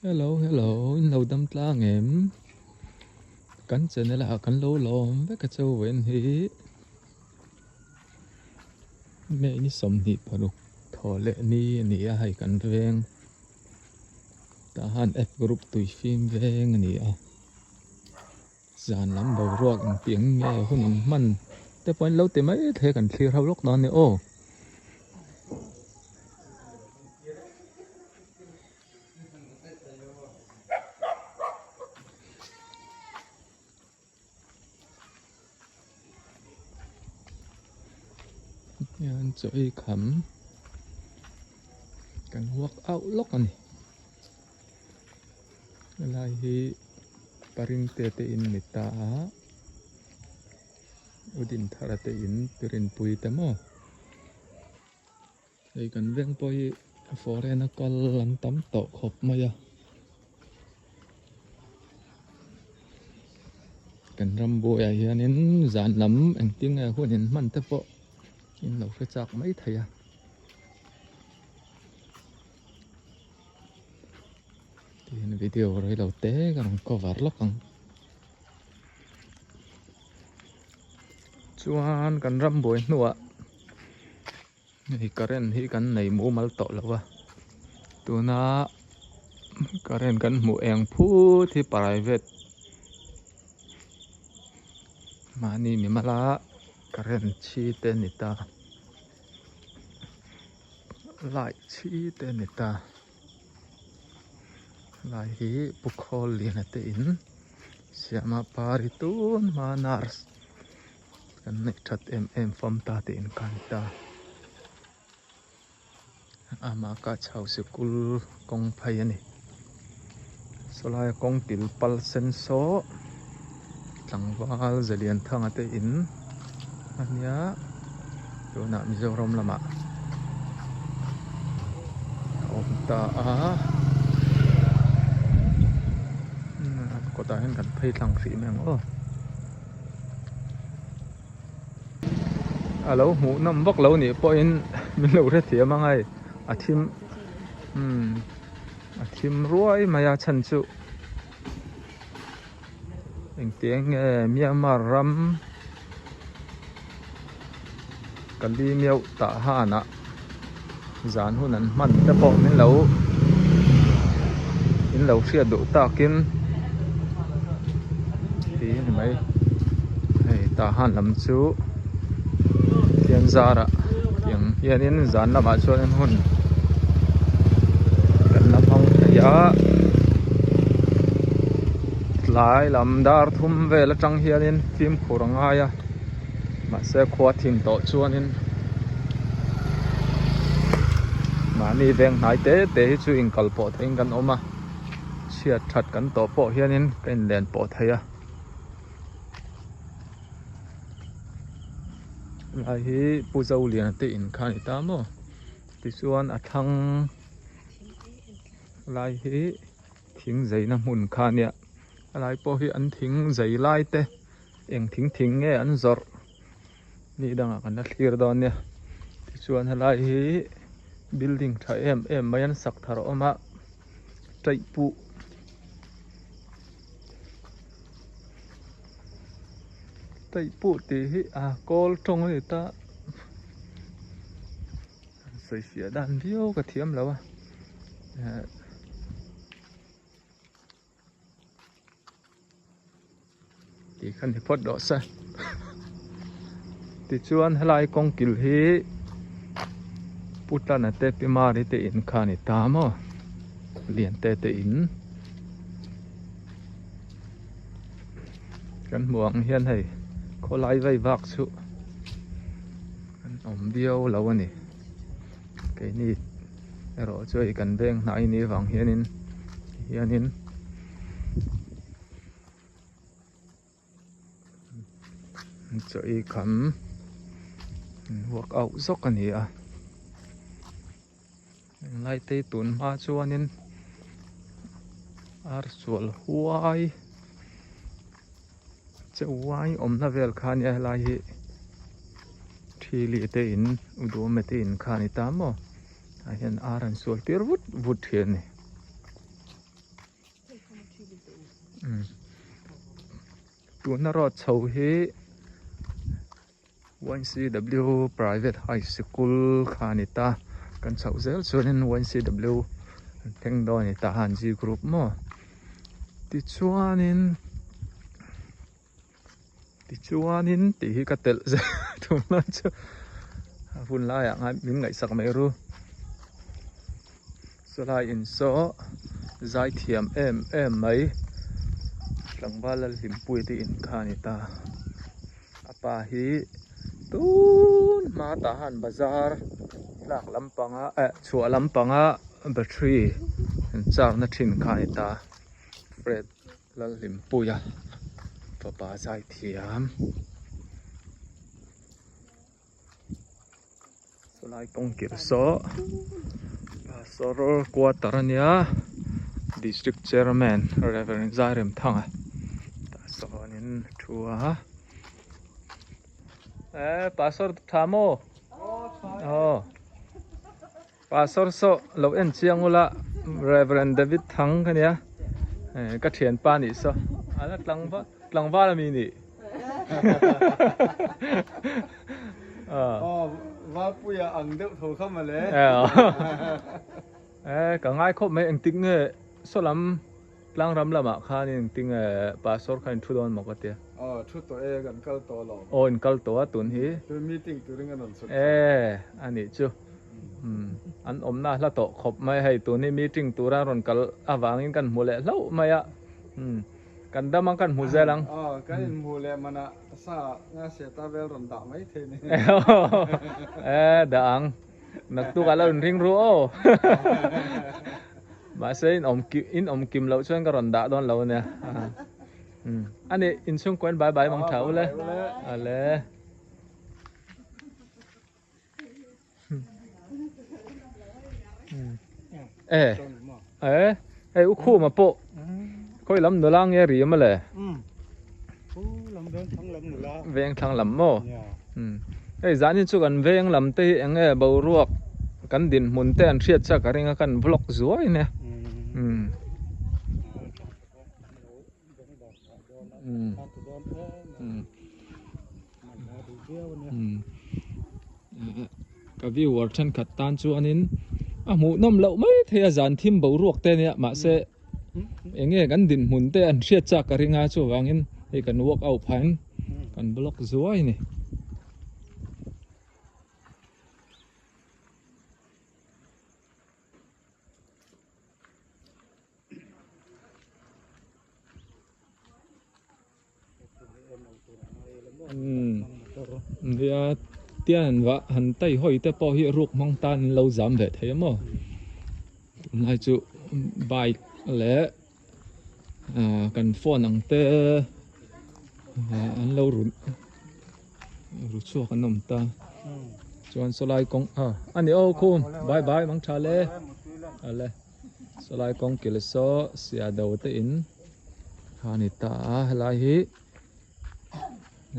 Hello hello in lo dam tlang em kan channel ah kan lo lawm vek a chu vawiin hi May ni 26 thaw leh ni a ni a hei kan veng tah han F group tui fim veng a ni a. Zan lam boruak engti ang nge hun in hman te pawh in lo ti mai thei a kan thlir ho lawk dawn a ni aw. Hian chaw ei kham kan work out lawk a ni. Helai hi paring te te in ni ta a u Dinthara te in Pirinpui te maw hei kan veng pawh hi foreign a kal an tam tawh khawp mai a kan ram buaiah hianin zan lam engtin nge hun in hman te pawh in lo hre chak mai thei a. Tihian video rei lo te ka rawn cover lawk ang. Chuan kan ram buai hnuah hei current hi kan nei mumal tawh lo a tuna current kan hmuh eng phut hi private mahni mimala current chhi te a ni ta. Light chhi te a ni ta lai hi pu khawl lian te in siam a pari tun hma nurse kan neih that em em fam ta te in ka ni ta amah kah chho sikul kawng phei a ni sawlai a kawng til pal sen saw tlangval zalian thanga te in a nia tunah Mizoram lamah a awm ta a kawtah hian kan phei tlang hrih mai ang aw a lo hmuh nawm vak lo nih pawhin min lo hrethiam ang hei a thim umm a thim ruai mai a chhan chu. Engtiang nge Myanmar ram Kali Myo tah hanah zan hun an hman te pawh min lo in lo hriat duh takin tih a ni mai hei tah han lam chu thian zarah tiang hianin zan lamah chuanin hun kan la hmang thei a tlai lam dar thum vel atang hianin fimkhur a ngai a mahse khua thim tawh chuanin mahni veng hnai te te hi chu inkal pawh theihin kan awm a chhiat that kan tawh pawh hianin ka inlen pawh thei a. Lai hi Pu Zoliana te in kha a ni ta maw tichuan a thlang lai hi thing zeina hmun kha a nia a lai pawh hi an thing zei lai te eng thing thing nge an zawrh ni dangah kan la thlir dawn nia tichuan helai hi building tha em em mai an sak thar a awm a taih puh. Taih pawh tih hi a kawl tawng a ni ta sawi fiah dan viau ka thiam lo a eh tih kha ni phawt rawh se tichuan helai kawng kil hi Putlana te Pi Mari te in kha a ni ta maw lian te te in. Kan hmuh ang hian hei khawlai vei vak chu an awm viau lo a ni keini erawh chu hei kan veng hnai ni vang hianin hianin chaw ei kham workout zawk a ni a englai te tun hma chuanin ar sual huai che uai awmna vel kha ania helai hi thili te in uduhawm te in kha a ni ta maw tah hian ar an sual tir vut vut thin a ni. Tuna road chho hi YCW Private High Sikul kha a ni ta. Kan chhoh zel chuanin YCW an thleng dawn a ni ta han G group maw. Tichuanin tichuanin tih hi ka telh zel tunlai chu a hun laiah ngai min ngaihsak mai ru. Sawlai in saw zai thiam em em mai tlangval Lalhlimpuia te in kha a ni ta a pa hi tun hma tah han bazar tlak lampanga eh chhuah lampanga battery an charge na thin kha a ni ta Fred Lalhlimpuia fapa zai thiam. Sawlai kawng kir saw pastor quarter ania district chairman Reverend Zairemthanga tah sawnin a thu a eh pastor tha maw aw pastor saw lo en chiang ula Reverend David Thang ka nia eh ka thianpa nih saw ala tlangval tlangval ami nih. Aw Valpuia ang deuh tho kha mawle. Eh ka ngai khawp mai engtik nge saw lam tlang ram lamah khan engtik nge pastor kha in thu dawn maw ka tia. Aw thu tawh e kan kal tawh lo. Aw in kal tawh a tun hi. Tun meeting turin kan rawn chhut tha. Eh anih chu. An awmna hla tawh khawp mai hei tun hi meeting tura rawn kal avangin kan hmu leh hlauh mai a. Kan dam ang kan hmu zel ang. Aw, kan inhmuh leh manah sa nga seta vel rawn dah mai thei ni. Eh, dah ang. Naktuk a lo inring ru aw. Mahse in awm kim in awm kim loh chuan ka rawn dah dawn lo ania. Ani inchhungkaw in bye bye mang tha ule. Ale. Eh eh hei u khuma pawh khawi lam nula nge ri a mawle veng thlang lam maw hei zanin chu kan veng lam te hi eng nge boruak kan dinhmun te an hriat chak a ring a kan vlog zuai nia Ka viewer thenkhat tan chuanin a hmuhnawm loh mai thei a zan thim boruak te ania mahse eng nge kan dinhmun te an hriat chak ka ring a chuvangin hei kan work out phah in kan block zuai a ni. Nia tian han vah han tai hawi te pawh hi ruk hmang tan an lo zam ve thei a maw tunlai chu bike leh ah kan phone ang te an lo ru ru chhuak an awm ta chuan sawlai kawng ah ani aw khum bye bye mang tha le ale. Sawlai kawng kil saw sia do te in kha a ni ta a helai hi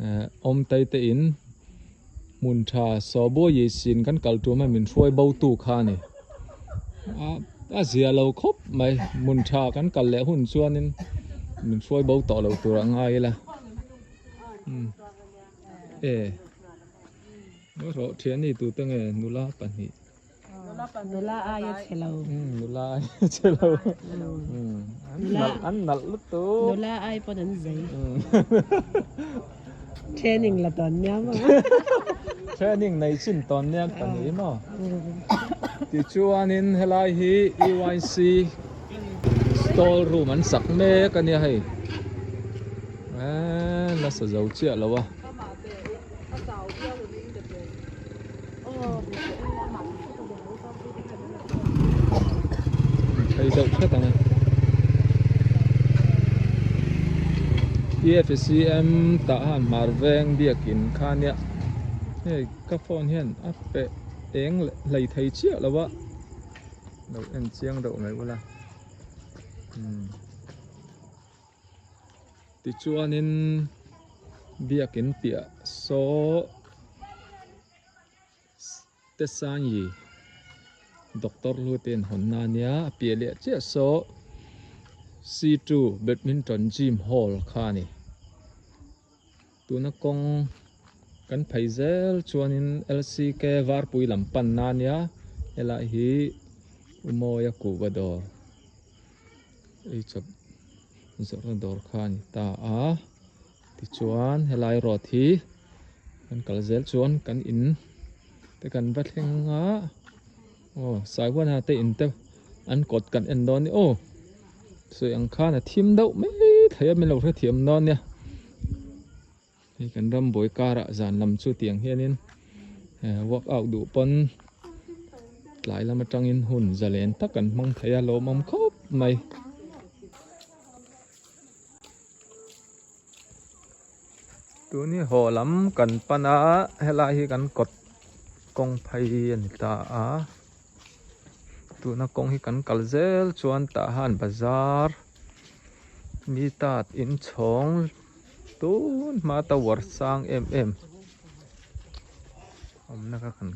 eh awm tai te in hmun tha saw buai yeh sin kan kal tum a min hruai bo tu kha a ni a a zia lo khawp mai hmun tha kan kal leh hun chuanin min hruai bo tawh lo tur a ngai ila umm eh rawh thian ni tute nge nula pahnih. Nula aia chhe lo. Nula aia chhe lo. An nalh lutuk. Nula ai pawn an zei. Training la tawn nia maw. Training nei chin tawn nia ka ni maw. Tichuanin helai hi EYC stall room an sak mek a nia hei. Eee la sa zo chiah lo a. Thei deuh hret ang e. PFCM tah han hmar veng biakin kha nia hei ka phone hian a pe eng hlei thei chiah lo a lo en chiang deuh mai ula umm. Tichuanin biakin piah saw Tesanyi doctor lu te in hawn na ania a piah leh chiah saw C2 badminton gym hall kha a ni. Tuna kawng kan phei zel chuanin LCK varpui lam panna a nia helai hi Umawia kuhva dawr eichawp zawrhna dawr kha a ni ta a tichuan helai road hi kan kal zel chuan kan in te kan va thleng a aw Saiwana te in te an kawt kan en dawn a ni aw sawi ang khan a thim deuh mai thei a min lo hrethiam dawn nia. Hei kan ram buai karah zan lam chu tiang hianin work out duh pawn tlai lam atangin hun zalen tak an hmang thei a lawmawm khawp mai. Tuni haw lam kan pan a helai hi kan kawt kawng phei a ni ta a tuna kawng hi kan kal zel chuan tah han bazar mi tat inchhawng. Tun hma tower sang em em awmna kha kan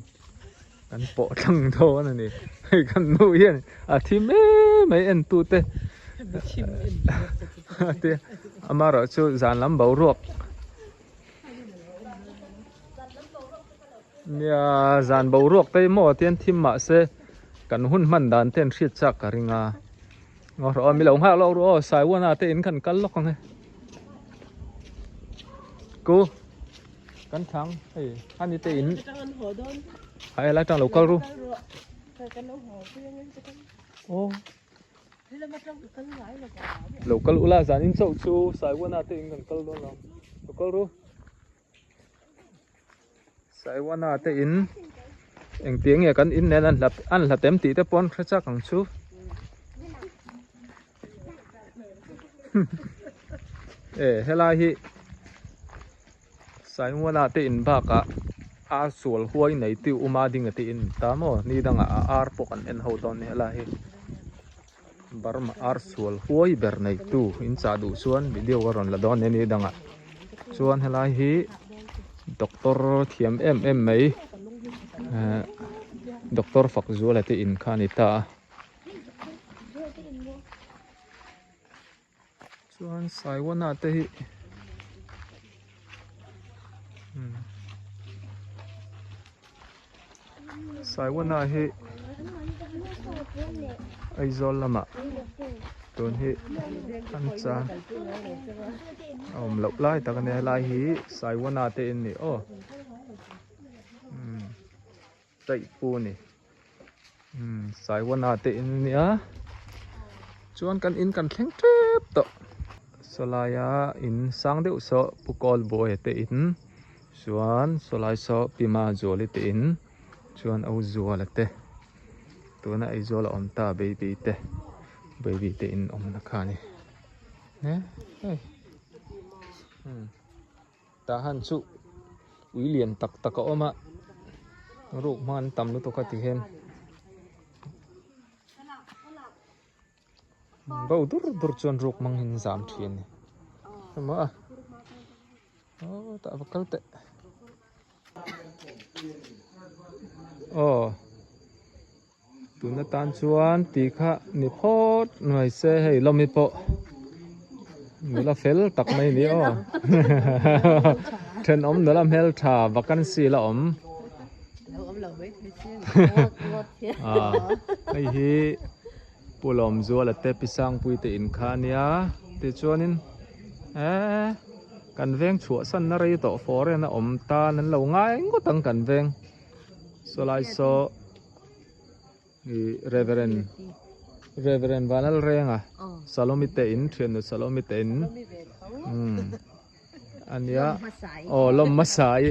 kan pawh thlang dawn a ni hei kan nu hian a thi mai mai en tu te te amaherawhchu zan lam boruak nia zan boruak te hi maw tian thim mahse kan hun hman dan te an hriat chak ka ring a. Ngaw rawh aw mi lo nghak lawk ru aw Saiwana te in kan kal lawk ang e Ku kan thang hei ani te in a helai tang lo kal ru aw lo kal ula zan in chauh chu Saiwana te in kan kal dawn lo lo kal ru. Saiwana te in engtiang nge kan in nen an hlat an hlat em tih te pawh an hre chak ang chu e helai hi Saiwana te in bakah ar sual huai nei tu uma ding a tih in ta maw ni dangah a ar pawh kan en ho dawn a ni helai hi Burma ar sual huai ber nei tu in chah duh chuan video a rawn la dawn a ni dangah chuan helai hi doctor thiam em em mai ehh doctor fak zuala te in kha a ni ta a chuan saiwana te hi Saiwana hi Aizawl lamah tun hi an chan a awm loh lai tak a nia helai hi Saiwana te in ni aw Taihpu a ni Saiwana te in ania chuan kan in kan thleng tep tawh sawlaia in sang deuh saw Pu Kawlbuaia te in chuan sawlai saw Pi Mazuali te in chuan Auzuala te tuna Aizawl a awm ta baby te baby te in awmna kha a ni hei. Tah han chu ui lian tak tak a awm a ruk hma an tam lutuk a ti hian bo dur dur chuan ruk hmang hian an zam thin a ni emaw a aw tah va kal teh aw tuna tan chuan tih kha ni phawt mai se hei lawmi pawh nula fel tak mai ni aw thenawm nula hmeltha vacancy la awm hei hi Pu Lawmzuala te Pi Sangpui te in kha ania tichuanin eee kan veng chhuahsan na rei tawh foreign a awm tan an lo ngai ngawt ang kan veng. Sawlai saw ih Reverend Reverend Vanlalrenga Salomi te in thiannu Salomi te in umm ania aw lawm hmasa i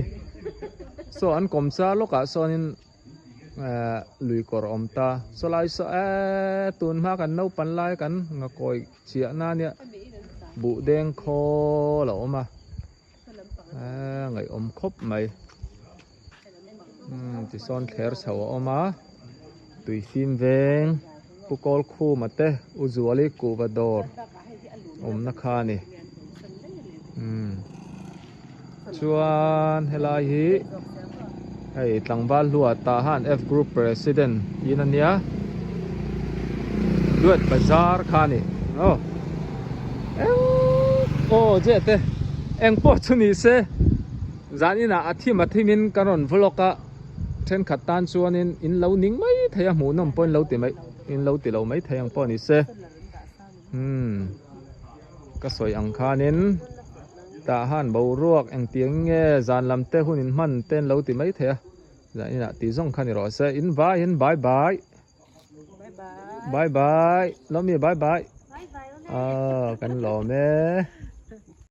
saw an kawm char lawkah sawnin eh lui kawr a awm ta sawlai saw eee tun hma kan naupan lai kan ngakawi chiah na ania buh deng khawl a awm a. Eee ngaihawm khawp mai umm tisawn thler chho a awm a tui fim veng pu kawl khuma te u zuali kuhva dawr awmna kha a ni umm chuan helai hi hei tlangval hlua tah han F group president in a nia duat bazar kha a ni aw eng aw zet e. Eng pawh chu ni se zan inah a thim a thim in ka rawn vlog a thenkhat tan chuanin in lo ning mai thei a hmuhnawm pawh in lo ti mai in lo ti lo mai thei ang pawh ni se umm ka sawi ang khanin tah han boruak engtiang nge zan lam te hun in hman te an lo ti mai thei a zan inah tih zawng kha ni rawh se in vaiin bye bye. Bye bye. Lawmi bye bye. Bye bye. Kan lawm e.